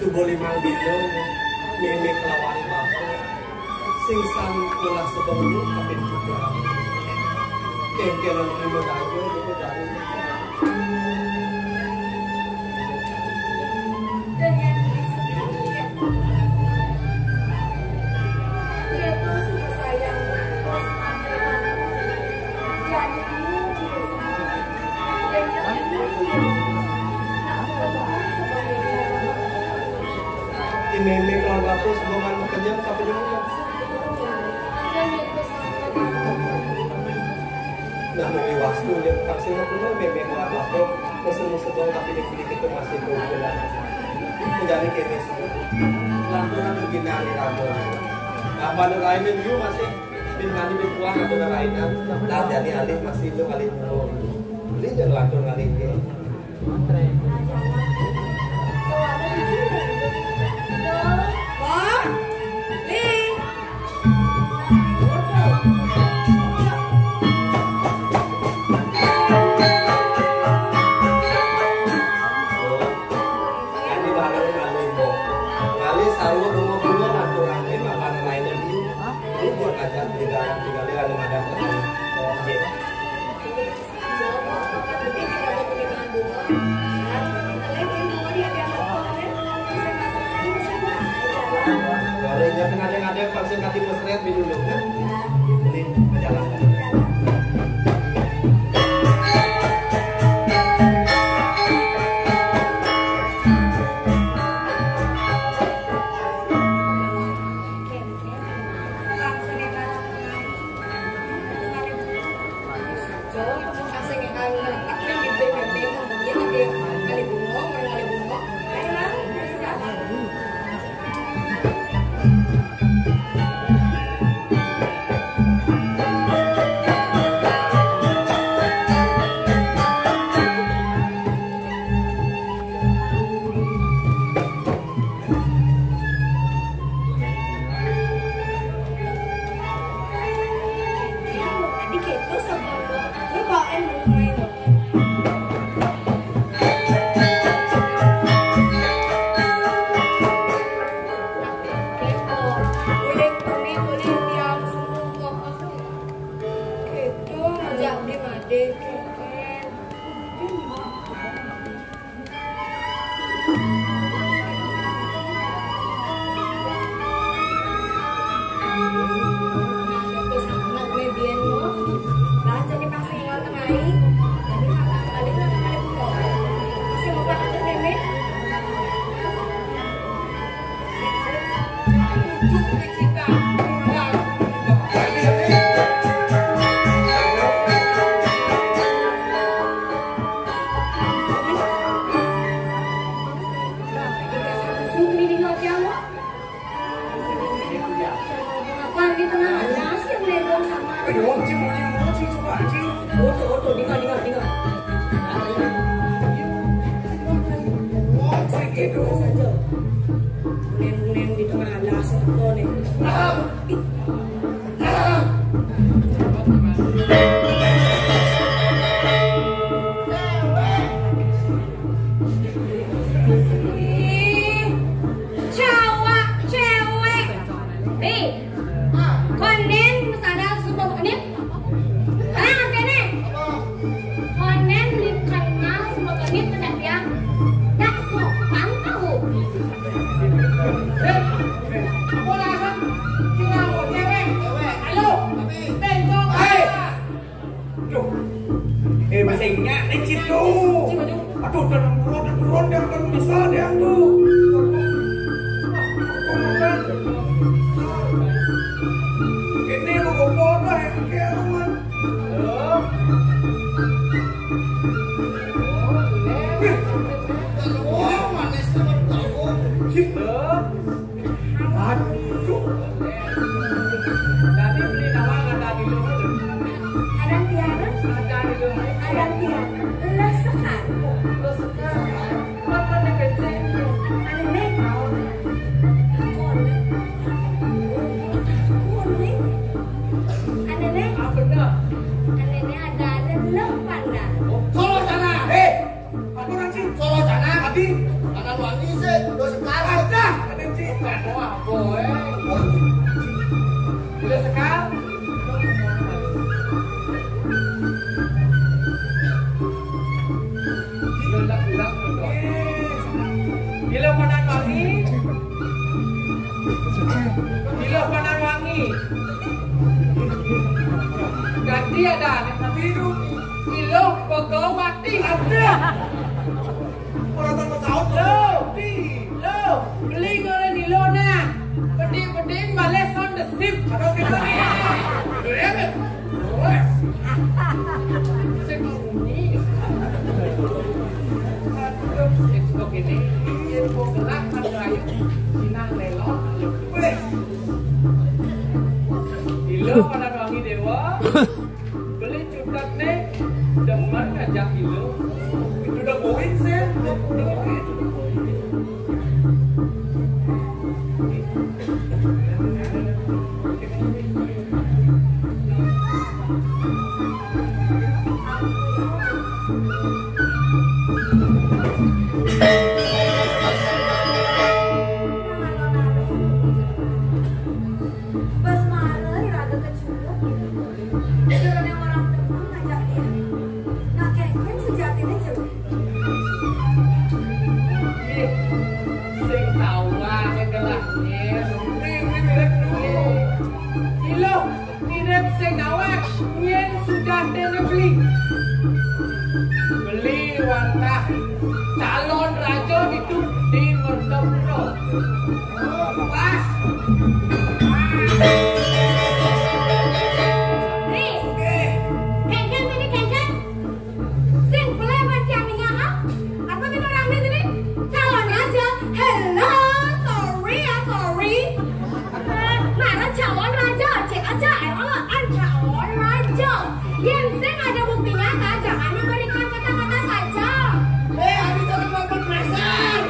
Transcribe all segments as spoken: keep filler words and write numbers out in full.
Suba limang dina, mémé kalawan bapa. Sing san ngelah sebeng lu kapin tiga. Kéngkénan terima daya, terima daya. Dan yang disebut dia, dia tuh suka sayang, terus sayang. Jadi, dia suka. Dan yang ini, dia nak suka sebagai Di mémé kalawan bapa sebeng kenyang, tapi dia Nah, muli wastu dia vaksin aku mah mémé kalawan bapa, mesen sebeng tapi di kulit itu masih kumpulan. Menjadi kéné semua. Lanturan begini hari raga. Apa nu lain dia masih bin mandi bin pulang atau lain. Nah, jadi alih masih itu kali dulu. Beli jangan lantur kali ini. Wah, Li. Ini baru ngalih, Mbok. Ngalih sarwa bunga-bunga, aturan ini makan lainnya di. Ini buat aja, tinggal, tinggal di lalu madam. Oh, iya. Kalau ingat ada-ada, vaksin kaki mesret di dulu, kan? Ini perjalanan. Cawak cewek. Nih. Konen sadar sumpah konen. Tenang, konen. Konen dikenal sumpah konen ke tiang. Tak sopan tahu. Apa alasan? Cuma mau cewek. Ayo. Tengok. Hei. Duh. Eh, masih ingat ni, Cik, tu. Aduh, dah turun, dah turun, dah kan bisa dia tu. Ini mau kompor dah, yang kira, man. Oh, manis tu, Cik. Aduh. Jadi beli nama ada di luar. Ada tiara. Ada di luar. Ada tiara. Lesekar. Lesekar. Apa ni kecil? Ada nekau. Takut. Takut ni. Ada ni. Apa dah? Ada ni ada, ada lepas dah. Kalau sana. Eh, apa nanti? Kalau Iluh Pandan Wangi. Ganti ada. Iluh Begawati. Ada. Orang tak tahu. Lo, lo, beli goreng Iluh nah. Pedih-pedih balik sound the ship. Ada kita. Sing bunyi. Sing kok ini, sing kok gelap, kan rayu. Sinang lelok. Iluh Pandan Wangi Dewa. Beli cutat nih. Demen ngajak Iluh. Udah poin sih. Udah poin. Bas mara iraga kecunduk gitu. Karena orang demen ngajak dia. Nah, kengken sejatinya jelek. Ih, sing tawa ke gelahnya. Nih, nih, mirip dulu. Iluh, mirip sing tawa, nyen sujatine beli. Beli wantah calon raja itu di Mertapura. Pas. Nih, kengken, ini kengken. Sing boleh baca minyak, ah? Apa kita rame sini? Calon raja. Hello, sorry ya, sorry. Eh, mana calon raja? Cek aja, emang calon raja. Yang sing ada bukti nyata, jangan memberikan kata-kata saja. Eh, ada calon bapak dasar.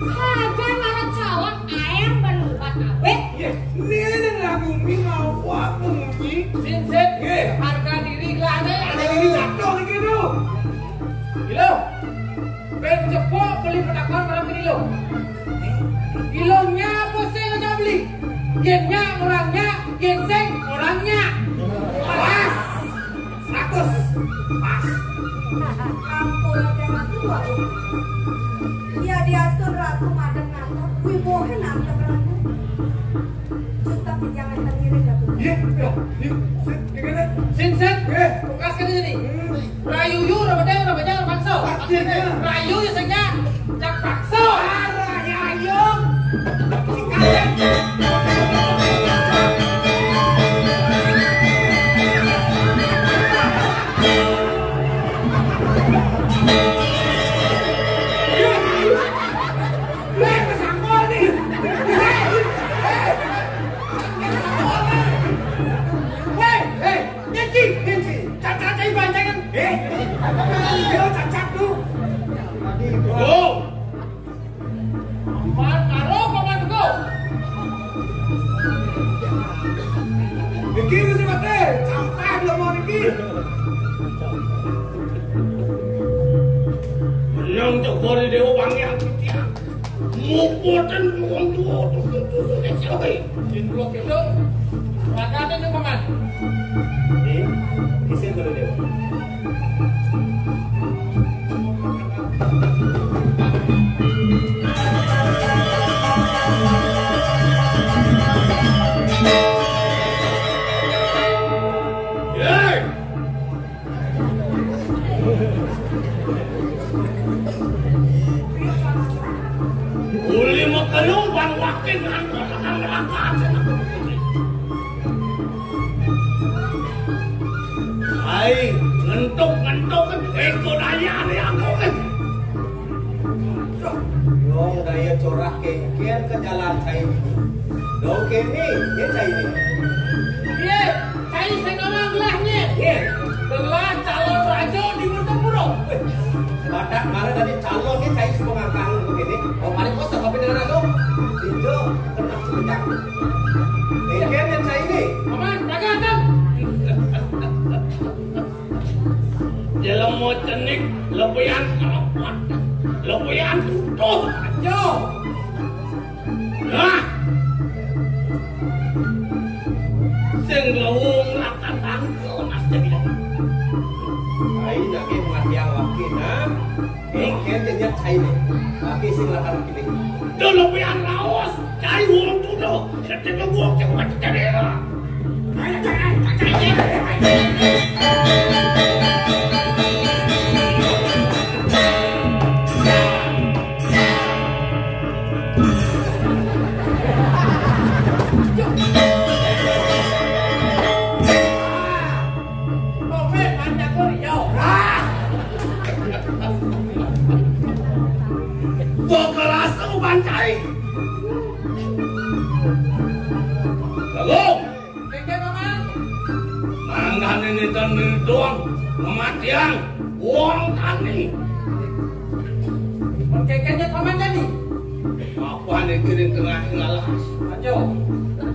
Saja mana calon, air berubah abet. Iya. Ini ada lagu mi ngawak bunyi. Sin, sin. Eh, harga diri lah nih. Ada ini jatuh lagi tuh. Iluh. Ben cepok beli petakon malam ini lo. Iluhnya apa sih ngajak beli? Yennya orangnya, yen sing orangnya. Pas. Seratus. Pas. Ampun, ada ratu aku. Iya, diastun ratu madeng nata. Wibohe nantep ratu. Cukup jangan tergiring, Datuk. Iya, iya, iya. Sip, gimana? Sin, sin. Eh. Tugas kan ini. Hmm. Rayu yu, ramadang, ramadang, ramadang. Akhirnya. Rayu ya, sengnya. Jak paksa. Arah, ya, ayo. Sikat. Hei, hei, nyenci, nyenci. Cacat, cacat, bancangan. Eh, dia cacat tuh. Oh. Paman Karo, Paman Teguh. Niki wis mate, sampai belum mau niki. Menang cok gori Dewa Wangi aku tiang. Mukutan wong tuwa, tuwa, tuwa, tuwa, tuwa. Yen kula kira, bakate ning Paman. Nggih, isin dulu, Dewa. Uli mekelu ban wakin ngantuk tekan neraka. Ai, ngentuk-ngentuk kan eko dayane aku kan. Dong daya corah kengken ke jalan cai ini. Dong kene, ye cai ini. Iye, cai sing ngomong gelahnya. Ye. Gelah calon raja di Mertapura. Badak mana tadi calon ni cai semua ngangkang begini. Oh, paling kosong kopi dengan aku. Itu kena semenjak. Kengken yang cai ini. Paman, jaga, Tang. Jelema cenik lebihan kelepot, lebihan tutuh. Yo. Nah. Sing lewung lakan tangkel Mas Jaya. Ai nak ke mati awak ke, nah. Engke nyet cai ne. Tapi sing lakan kene. Dulu pian raos, cai wong tu Bekelas aku bancai. Bagong. Mangkane ninten doang ngematiang wong tani. Perkekenya paman tani. Apa ning kiring tengah lalas? Ayo.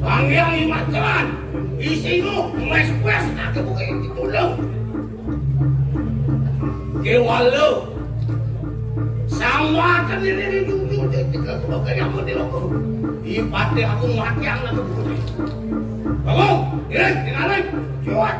Bang Hyang Imat Jalan. Isinu mes-mes ake buke ditulung. Kewala. Sangwatan ini di dunia, di tiga kelompok yang mau dilakukan. Ipatih aku mati yang nanti buku. Bangun, ini, tinggalin. Cuat.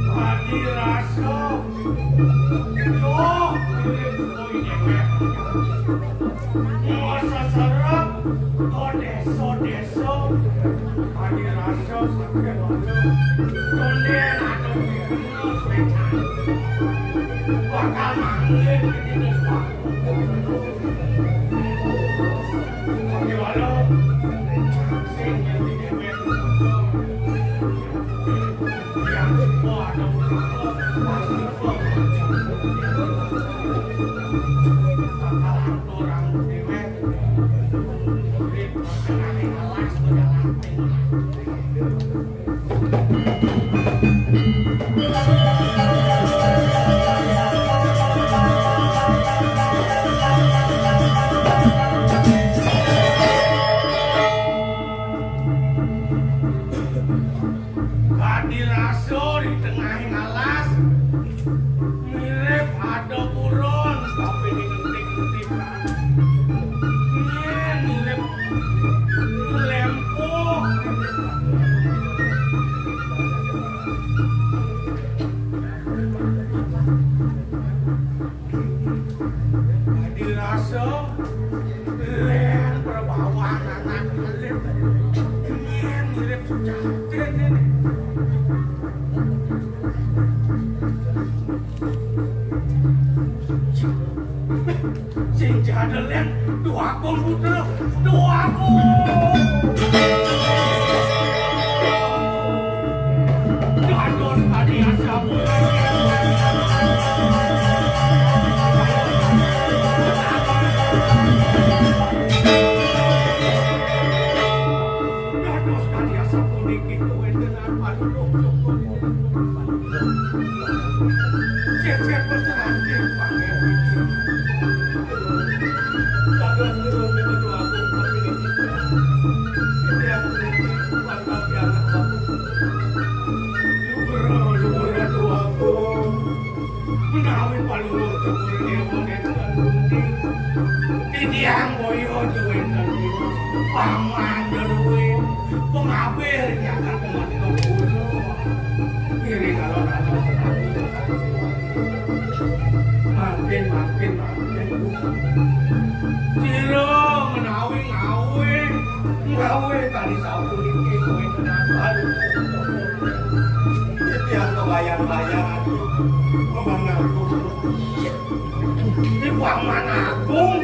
Adi rasa. Duh, mirip kuwi dewek. Masa serem, kok desa-desa. Adi rasa sakit banget. Tonden ada di gunung sepecan. Bakal manggil di dinas waktu. Tapi walau sing jadi dewek. Kadi rasa di tengahing alas, mirip ada burun, tapi di ngentik-ngentikan. Nyén mirip lempoh. Dirasa lén prabawan anak alit. Nyén mirip sujatine. Sing jadelen Dwagung Putra, Dwagung. Dados kadi asam. Dados kadi asam puniki kawéntenan panutup. Cecep peseranting pangeran. Dados turun di Bedu Agung Pertiwi. Titiang puniki warga pianak bapak. Luhur, luhur Ratu Agung. Menawi paluhur Cokor Dewa nénten pundi. Titiang boya wénten paman deluwé pengabih jagat Mantapura. Ngiring alon-alon. Mangkin, mangkin, mangkin. Sira menawi ngawé, ngawé tali sapuniki kuwi tenan. Titiang kebayang-bayang ati. Paman Agung. Di Paman Agung.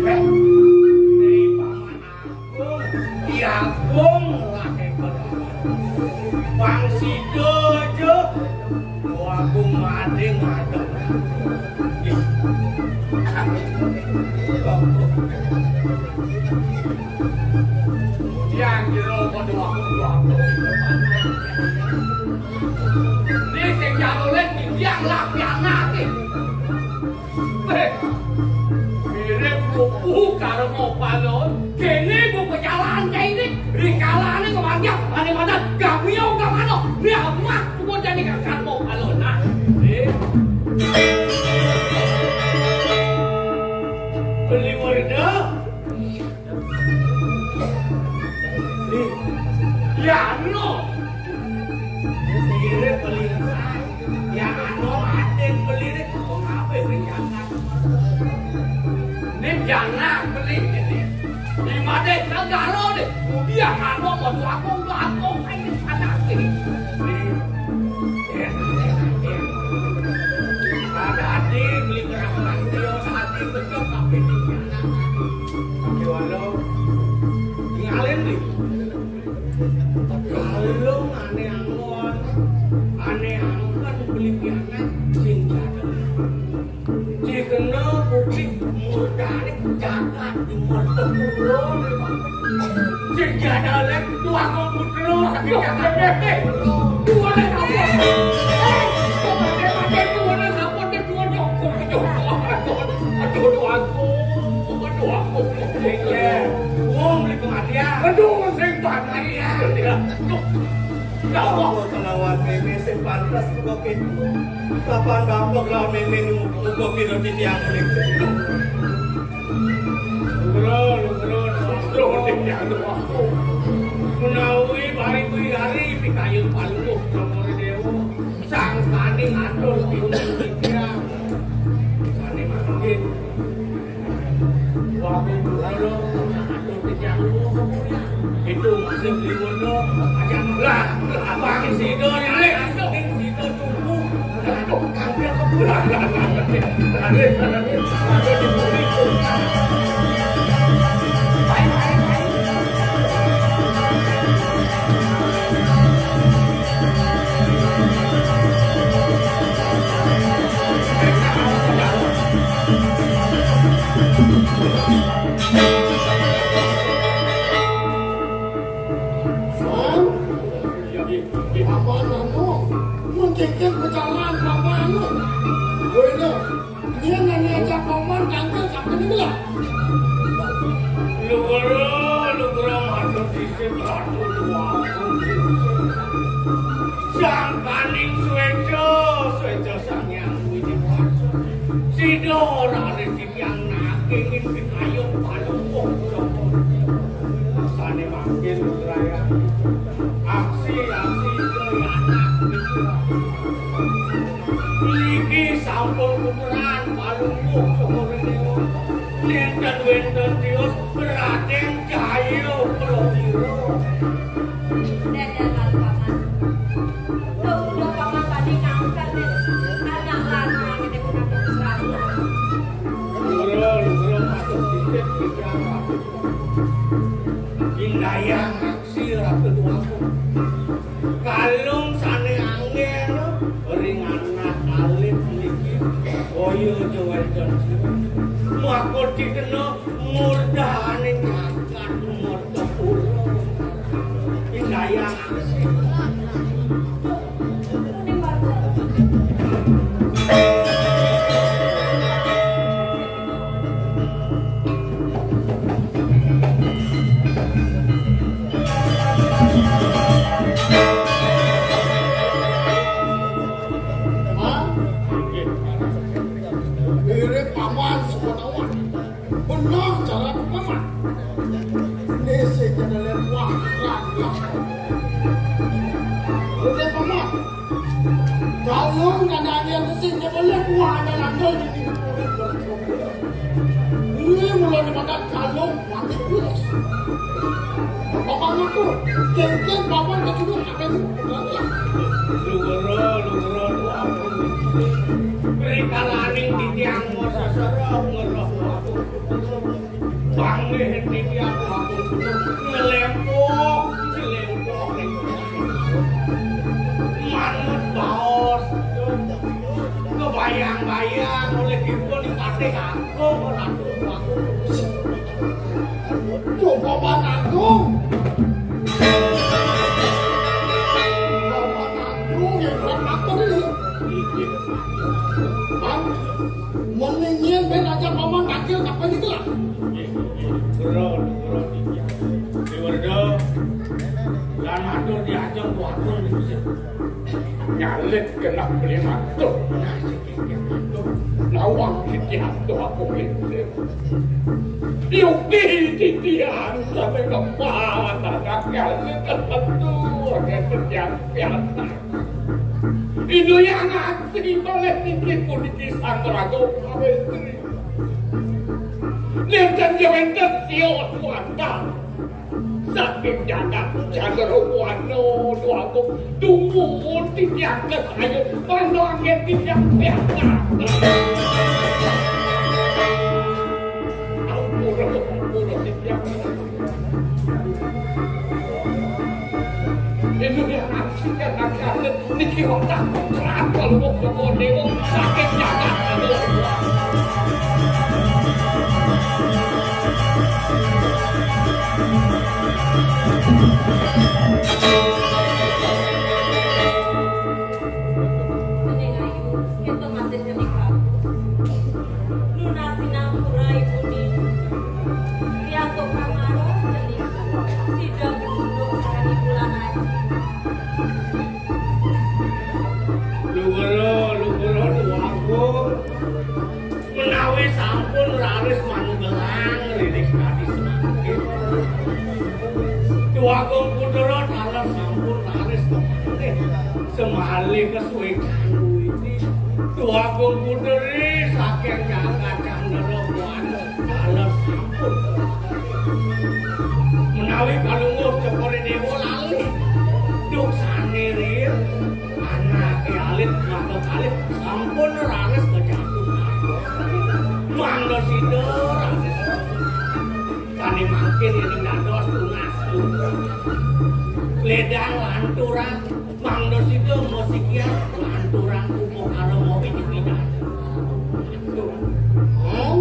Eh, di Paman Agung. Di Agung lahé. Bang sida aja. Agung mading madeng. Yang jero padha aku. Ini sing jatuh lagi, yang lah pianake. Eh, mirip kupu karo mau Alon, kene go pejalan kae ini, rikalane kemanjang, ane madan, gak miau gak mano, nih amat, gua jadi kakak mau alon, nah. Eh. Beli Werda. Nih. Ya, no. Kira beli. Ya, no, ada yang beli nih. Kok ngapain beli jangan? Ini jangan beli ini. Di mana segala nih? Dia ngomong mau dua kong, dua kong, ini anak ini. Nih. Ada adik beli berapa kilo sehati betul tapi di anak. Tapi walau tinggalin beli. Kalau ane angon, ane angon beli pianak sing jadul. Jigena kuping murdane jagat di mata kula. Sing jadale tuang putra sakit jagat. Tuane sapa? Eh, tuane sapa? Tuane sapa? Tuane Joko. Aduh, aduh, aduh, aku. Aduh, aku. Iya. Wong beli kematian. Aduh, sing kematian. Aduh. Ya Allah. Aku kelawan meme sing pantes kok gitu. Kapan bapak lawan meme muka pira titiang mriki? Lungguh, lungguh, lungguh, titiang. Menawi bari kuwi hari pikayun palungguh Cokor Dewa. Sangkane ngatur piuning titiang. Sane mangkin. Waktu dulu, ngatur titiang. Itu masih beli ngono. Aja lah. Apa sih itu? Nyalek. Sing sida tuku. Sang, paman anu, mun kengken bejalan paman anu. Woi, dah. Yen ane ajak paman tangkil sampe niki lah. Lugara, lugara matur sisip Ratu Tuagung. Sangkaning sweca, sweca Sang Hyang Widi Wasa. Sida ora resi tiyang nanging pikayun palungguh Joko. Sane mangkin Raya. Aksi, aksi, anak. Niki sampun puteran palungguh Cokor Dewa. Nenten wenten tios Raden Jaya Prawira. Dene karo paman. Tuh, udah paman tadi ngangkat nih. Anak lanang ini bukan seratus. Lho, lho, lho, matur sithik, Gusti Allah. Indayang aksi Ratu Tuaku. Kalung sane angel ring anak alit niki. Kaya aja wenten sira. Maka dikena murdane nyakat murda kula. Indayang aksi. Mirip paman semenawan. Bener cara paman. Ini sing kena lewat. Udah paman. Kalau nggak ada angin mesin, dia boleh buah ada langgol di pinggir kulit berkebun. Ini mulai dimakan kalau mati pulas. Bapak ngaku, kengkeng bapak kecil apa itu? Lugero, lugero, lu apa? Rikalaning titiang mau seserok ngeroh aku. Bangih niki aku, aku ngelempok, ngelempok ning manut baos. Kebayang-bayang oleh dipun Patih Agung, Ratu Agung. Coba Bang Agung. Bang Agung yang kurang akur ini. Bang, mendingin ben aja paman takil kapan itu lah. Bro, Nyalip kena beli mantuk. Nawang titiang tuh aku lingsir. Yukti titiang sampai kepala tanah nyalip ketentu. Oke, titiang pianak. Indu yang asli boleh titip puniki sang raga pawestri. Nenten jawenten sio tuantan. Saking jagat Candra Buana, Dwagung, dumun titiang kesayu, mangda anggen titiang pianak. Ampura, ampura titiang. Itu yang aksi yang akan niki otak kerapal wong dewa saking jagat. Cening ayu, kéto masih cening bagus. Lunasi nampura ibune. Riantuk pamaro cening. Sida gunduk sakadi bulan aji. Luhura, luhura, Dwagung. Menawi sampun raris manugelang riris kadi semangkin. Dwagung Putra taler sampun raris kemalih. Semalih kesuwikan widi. Dwagung Putri saking jagat Candra Buana taler sampun. Menawi kalungguh cokore dewa lali. Duk sane riin. Anake alit mata kalih sampun raris kejatuhan. Mangda sida raris. Kane mangkin yen dados tunas. Ledang lanturang mangda sida masikian lanturang upakara mawi dipidan. Hah?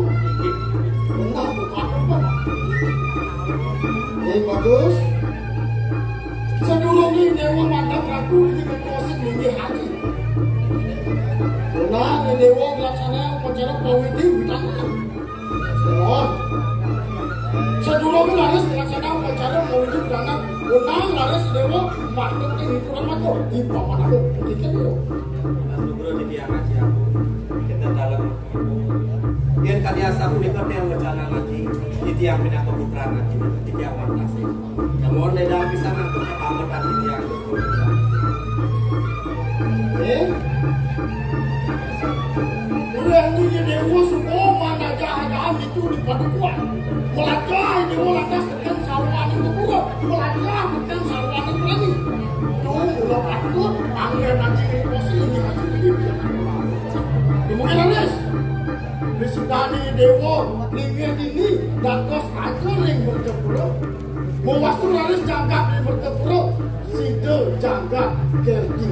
Benar bukan apa? Eh, bagus. Sadurunge Dewa Mandap Ratu iki ngentosin linggih ati. Benar, Dewa nglaksana upacara pawidi witangan. Dewa. Sadurunge laris nglaksana upacara pawidi witangan. Benar, laris Dewa matur ing hitungan mata. Di papan aku, pikir yo. Mas Nugroho niki anak siapa? Kita dalam Yen kadi asam punika tiang wecanan ati, titiang pinaka putran ati, titiang wantasi. Namun ledang pisan antuk katambetan titiang. Eh? Ulah niki dewa suko manajah-ajah itu di padukuhan. Melajah dewa lantas Keng sarwaning gugura, melajah keng sarwaning prani. Duh, mula patut, anggen aji ring kosi ing ati gedhe. Dumugi leres. Disudani dewa, linggih dini, dados aja ring Mertapura. Mawastu raris jagat ring Mertapura, sida jagat Gerdi.